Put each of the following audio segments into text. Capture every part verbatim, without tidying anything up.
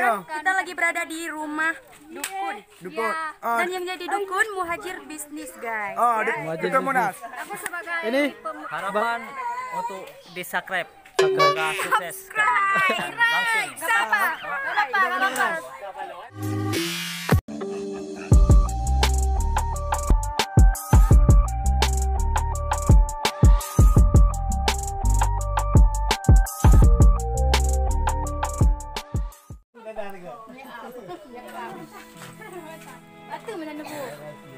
Ya. Kita lagi berada di rumah dukun. Dukun. Ya. Ah. Dan yang jadi dukun Muhajir Bisnis, guys. Ah, ya. Dukun Monas. Aku sebagai ini pem- harapan untuk di-subscribe. Semoga sukses. Subscribe. Langsung. Gak apa-apa. Gak apa-apa. Gak apa-apa. Batu mana nebu?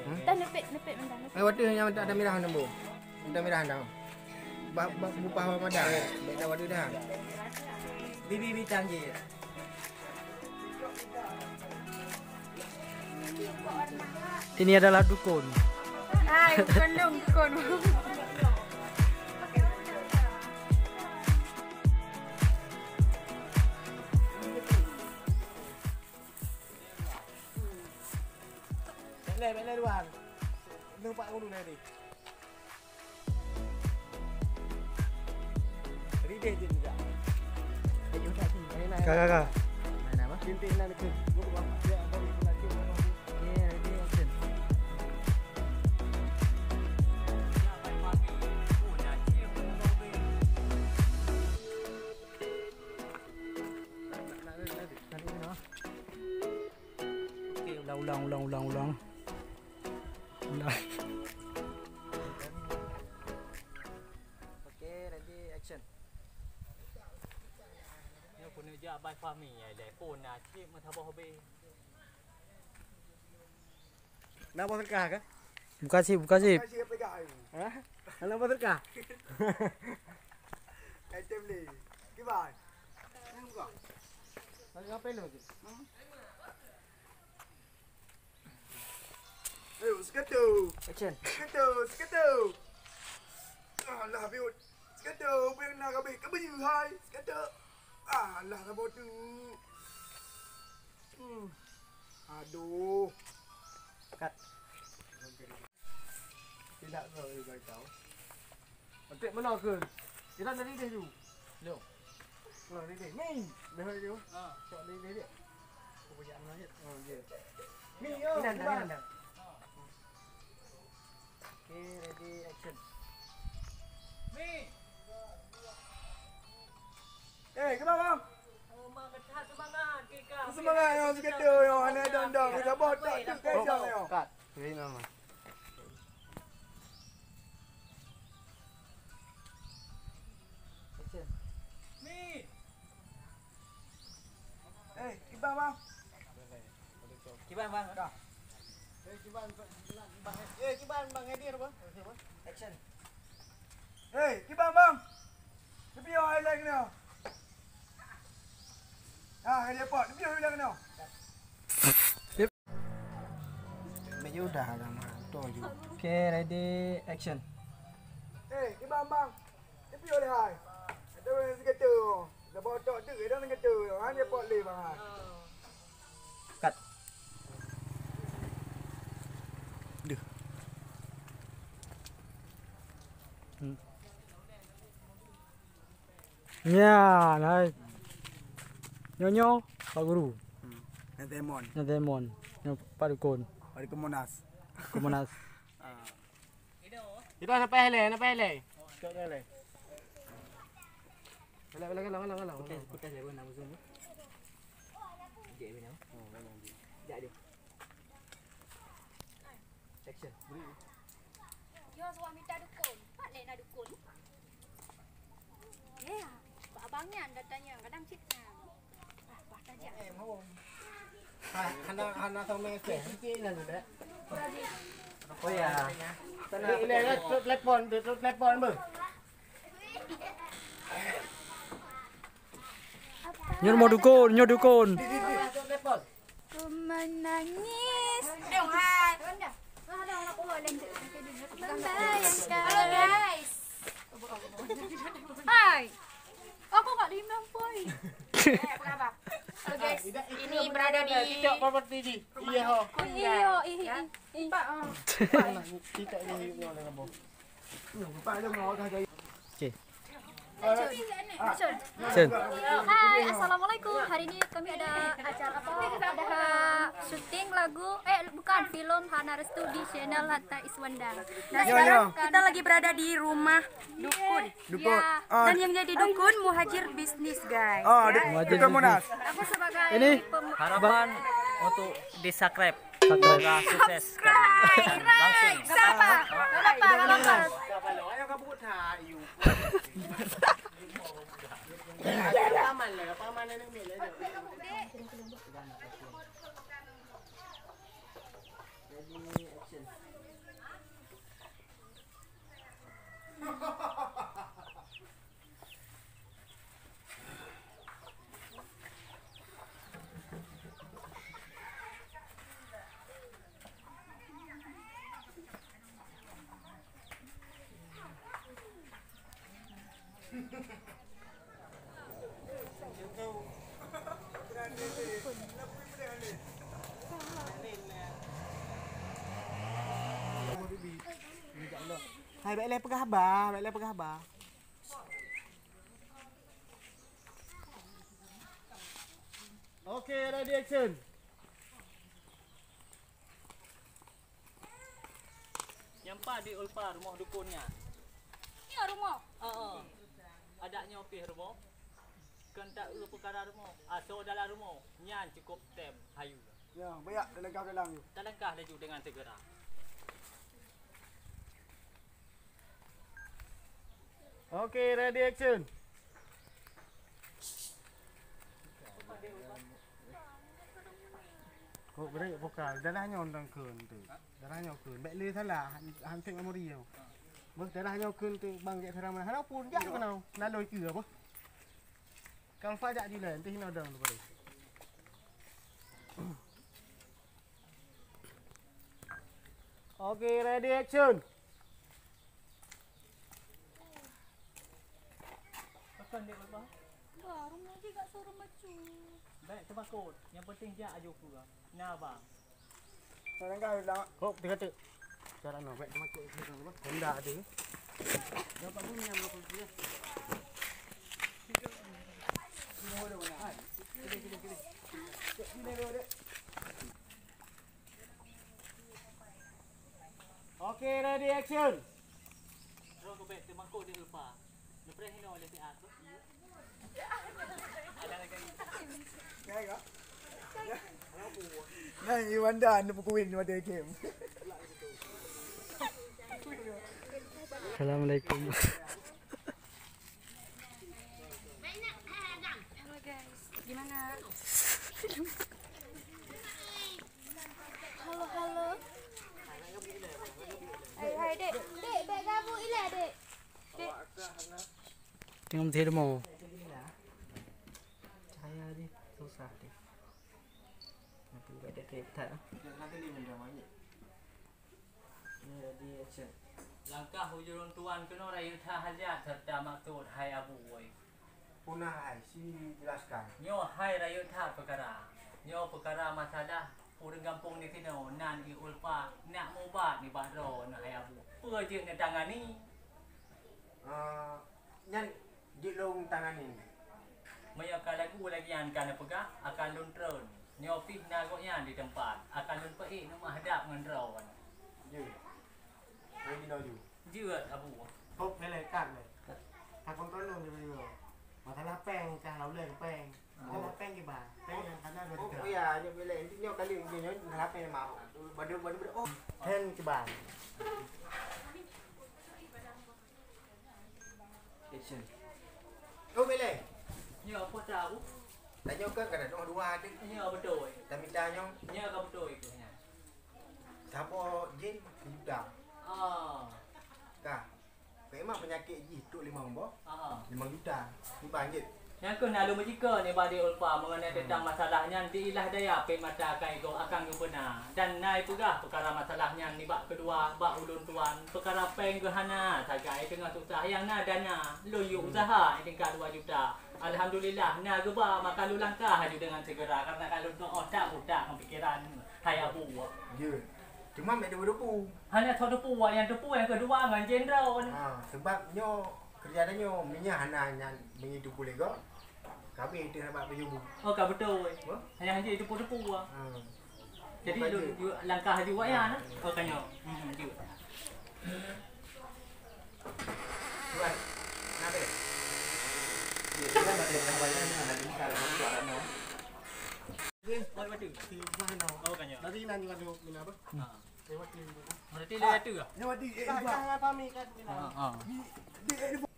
Hmm? Dah nepek, nepek mana nebu? Eh, batu yang tak ada mirah nebu. Tak ada mirah dah. Ba, ba, bupah ba madah. Baik dah batu dah. Bibi bitang je. Ini adalah dukun. Hai, bukan dong, dukun. Bèk lé, bèk lé luang. Numpak dulu tadi. Rideh je tidak. Ka, ka, ka. Main apa? Tintin nan ke. Okey, ready, action. Okey, ulang, ulang, ulang, ulang, ulang. Ulang. Okey, ready, action. Nyoe pun jak bai Fahmi, ya, dah pun nak cit meusaboh habéh. Na boh teuka kah? Buka sip, buka sip. Ha? Na boh teuka? Item ni. Kiban. Ni buka. Lagi ngapain lu? Ayo, seketu. Action. Seketu, seketu. Alah, biut. Seketu, beu na kabeh, kabeh hai. Seketu. Alah, saboh tu. Hmm. Aduh. Cut. Tidak tahu, tidak tahu. Petik mana ke? Tidak dari dia tu. Lo. Lo dari dia. Ni. Dah dari dia. Ha. Cok dari dia. Aku punya anak je. Oh, dia. Ni, ya. Okey, ready, action. Mi. Eh, kenapa? Oh, mak kata semangat, Kika. Semangat, yo, seketu, yo, anak dong-dong, kita buat tak tu, kaisang, yo. Cut. Ready, mama. Action. Mi. Eh, kiban, Bang. Kiban, Bang. Dah. Eh, kiban, Bang. Eh, kiban, Bang Edir, Bang. Action. Eh, kiban, Bang. Tepi oh, ai lain kena. Ah, dia pot. Tepi oh, lain kena. Baju dah ada mah. Tu je. Okay, ready, action. Eh, kiban, Bang. Tapi oleh hai. Ada orang segitu. Dah bawa tok tu, ada orang segitu. Ha, dia pot leh, bang, hai. Cut. Duh. Hmm. Nyan, hai. Nyoe, nyoe, Pak Guru. Hmm. Nyan Temon. Nyan Temon. Nyoe Pak Dukun. Pak Dukun Monas. Dukun Monas. Ah. Kita nak payah leh, nak payah leh. Cok dah leh. Alah, alah, alah, alah, alah. Putus, putus leh, gua nak musuh ni. Jek dia. Oh, memang dia. Jak dia. Action. Yo, suah mita dukun. Pat leh na dukun. Eh, bak abang nyan datanya, kadang cit nyan. Ah, bah tajak. Ha, hana, hana sama es teh. Sikit lah tu, dah. Oh ya. Ni, ni, ni, tu telepon, tu, tu telepon, beuh. Nyoe rumoh dukun, nyoe dukun. Tu telepon. Ku menangis. Membayangkan. Halo, guys. Hai. Aku kat Limlang, boy. Eh, apa khabar? Halo, guys. Ini berada di TikTok property di. Iya, ho. Iya, ih, ih, ih. Pak, oh. TikTok ni, yuk, yuk, yuk. Okey. Action. Action. Hai, assalamualaikum. Hari ini kami ada acara apa? Ada syuting lagu, eh, bukan, film Hana Restu di channel Hatta Iswanda. Nah, sekarang kita lagi berada di rumah dukun. Dukun. Ya. Ah. Dan yang jadi dukun Muhajir Bisnis, guys. Ah, ya. Dukun Monas. Aku sebagai ini pem- harapan untuk di-subscribe. Semoga sukses dan langsung. Kenapa? Kenapa? Kenapa? Hai, bèk lé peugah haba, bèk lé peugah haba. Oke, ready, action. Nyang pat di Ulfa rumoh dukun nyan. Nyoe rumoh? Heeh. Adak nyoe pih rumoh. Kon taeu peukara rumoh, asoe dalam rumoh. Nyan cukôp tem hayu. Ya, beuyak talangkah dalam nyoe. Talangkah laju dengan segera. Oke, ready, action. Kok beri pokal, darah nyoe tang kheun tu. Darah nyoe kheun. Bèk lé salah, han, han sép memori nyoe. Beuh, darah nyoe kheun tu bang jak seurang mana. Hana pun jak keunoe. Laloi keu apa? Kang Fa jak di lain, tu hino dong tu boleh. Oke, ready, action. Pakon dek Ulfa? Baru ngaji kat suruh macu. Baik, teumakot. Yang penting jak aju keluar. Nah, bang. Hop, tiga tik. Cara nak baik teumakot. Honda ada. Dapat bunyi yang berapa dia? Sini, sini, sini. Sini, sini, sini. Sini, sini, sini. Oke, ready, action. Terus ke bek, teumakot di Ulfa. Lepas hino oleh P R tu. Ada lagi. Nah, Iwanda anda pukul ni mata game. Assalamualaikum. Halo guys, gimana? Halo, halo. Hai, hai, dek. Dek, bèk gabuk ilèe, dek. Dek. Tengok meuti rumoh. Cahaya deh, susah deh. Nanti nggak ada kereta. Langkah ulôn tuan keunoe rayeuk that hajat serta maksud hai Abu, woi. Puna hai, si jelaskan. Nyoe hai rayeuk that peukara. Nyoe peukara masalah ureueng gampông di sinoe nan i Ulfa nak mubat nibak droeneuh hai Abu. Peue jeuet neutangani? Eh, nyan jeuet lôn tangani. Meunyoe ka lagu lagèe nyan ka neupeugah, akan lôn treun. Nyoe pih na gobnyan di teumpat, akan lôn peuék nyoe meuhadab ngon droeneuh. Jeuet. Lôn jinoe ju. Jeuet, Abu. Hop, lé, lé, kan, lé. Ka kontrol lôn jinoe. Masalah péng, ka lôn lé péng. Masalah péng kiban. Péng nyang kana dua tiga. Oh, ya, nyoe bilai. Nyoe kali nyoe, nyoe masalah péng, maaf. Badu, badu, badu. Oh. Péng kiban. Action. Oh, bilai. Nyoe apa tahu? Tanyoe kan kada dua dua tu. Nyoe beutôi. Tamita nyoe. Nyoe ka beutôi tu nya. Saboh jin sejuta. Ah. Ka. Memang peunyakét jih trok limong boh. Ah. Limong juta. Kiban jeuet. Nyan keuh na lôn meucike nibak di Ulfa mengenai tentang masalah nyan di ilah daya pet mata akai gob akan geubeuna. Dan na ipeugah peukara masalah nyan nibak keudua bak ulôn tuan. Peukara péng geuh hana sagai teungoh susah nyang na dana. Lôn yue usaha tingkat dua juta. Alhamdulillah, na geuba maka lôn langkah laju dengan segera karena ka lôn tu'oh that utak ngon pikeran hai Abu. Ya. Cuma mek debu-debu. Hana soe debu, nyang debu nyang keudua ngon jendron. Ha, sebab nyoe Kerja tanyoe, minyak hana nyan, minyak itu pulih kok. Kabeh itu nampak penyubu. Oh, ka beutôi. Apa? Hanya hanya itu pun depu ah. Hmm. Jadi, lu, lu langkah laju awak nyan, ah. Oh, ka nyoe. Hmm, laju. Tuan, kenapa? Dia kan ada yang bayar ni, ada ni, kalau suara no. Okey, buat batu. Okey, buat no. Oh, ka nyoe. Nanti nanti kalau minat apa? Ha. Lewat ni. Berarti lewat tu kah? Lewat di, eh, Pak. Jangan kami kan minat. Ha, ha. Di, di, eh, di.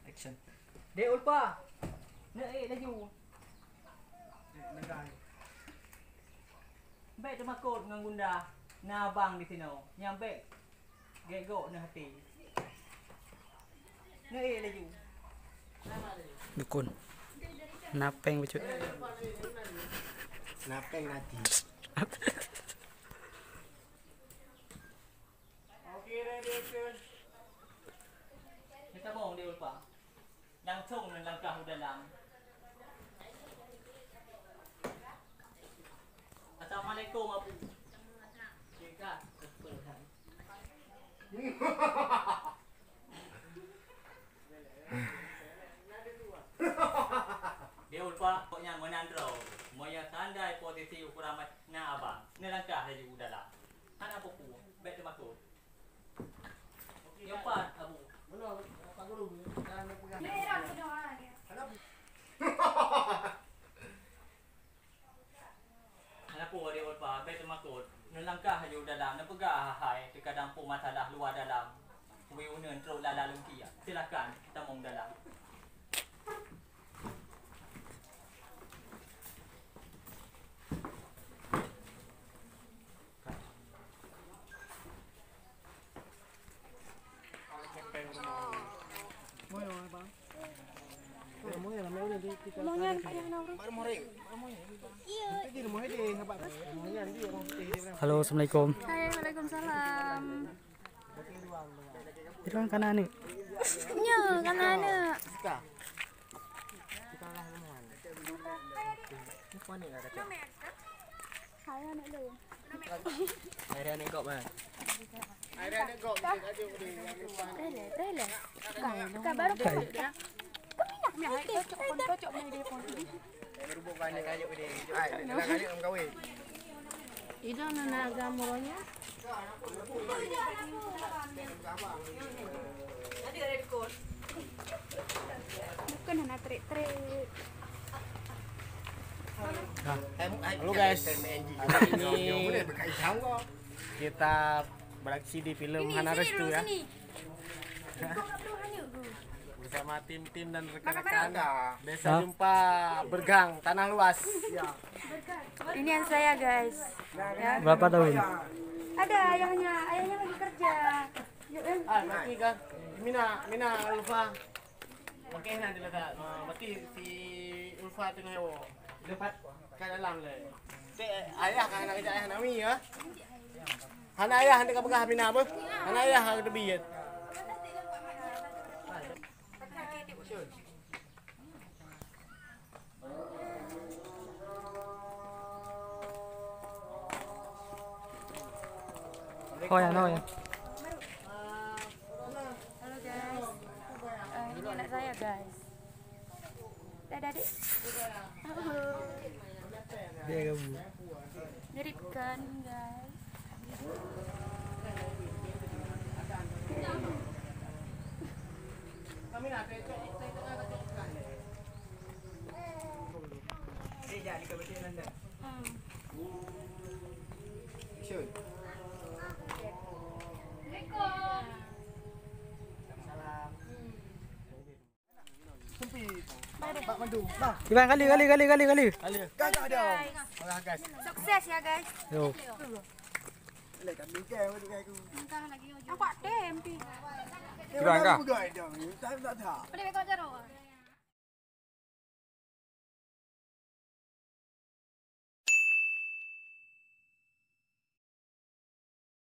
Action. Dek Ulfa. Neuk ék laju. Bèk teumakot ngon Gunda, na abang di sinoe. Nyang bèk gèt gok na até. Neuk ék laju. Dukun. Na péng bacut. Na péng na até. Neutamong di Ulfa. Langsong neulangkah u dalam. Assalamualaikum, Abu. Di Ulfa, pokoknya meunan droe. Meunyoe seandai posisi ukuran na abang, neulangkah laju u dalam. Hana peue-peue, bèk teumakot. Nyang pat, Abu. Hana peue, Adik Ulfa, bèk teumakot. Neulangkah laju u dalam, neupeugah hai, teukadang peue masalah luwa dalam. Wéh uneuen trok lala lungkia. Silakan, tamong dalam. Halo, assalamualaikum. Hai, waalaikumsalam. Itu kan kana aneuk. Nyo, kana aneuk. Hai, aneuk lu. Hai, aneuk kok, man. Trailer, trailer. Ka, ka baru ka. Kau minyak, minyak. Hai, cocok, cocok, cocok, cocok. Ida na agam ronya. Bukan hana trik-trik. Halo guys, hari ini kita beraksi di film Hana Restu ya. Bersama tim-tim dan rekan-rekan. Biasa jumpa Bergang, Tanah Luas. Ini yang saya, guys. Ya. Berapa tahun? Ada ayahnya, ayahnya lagi kerja. Yuk, eh. Ah, nanti kan. Mina, Mina, lupa. Oke, nanti letak. Ah, berarti si Ulfa tengah wo. Lepas. Kat dalam le. Dek, ayah kan nak kejak ayah Nawi ya. Hana ayah hana ka peugah Mina apa? Hana ayah hana teubiet. Oh ya, no ya. Halo guys. Eh, ini anak saya guys. Dadah, Dek. Dia kamu. Mirip kan, guys? Hmm. Iban, kali, kali, kali, kali, kali. Kali. Gagal dia. Malah gas. Sukses ya, guys. Yo. Nampak tem pi. Iban kah? Tak, tak, tak. Boleh kau jarum?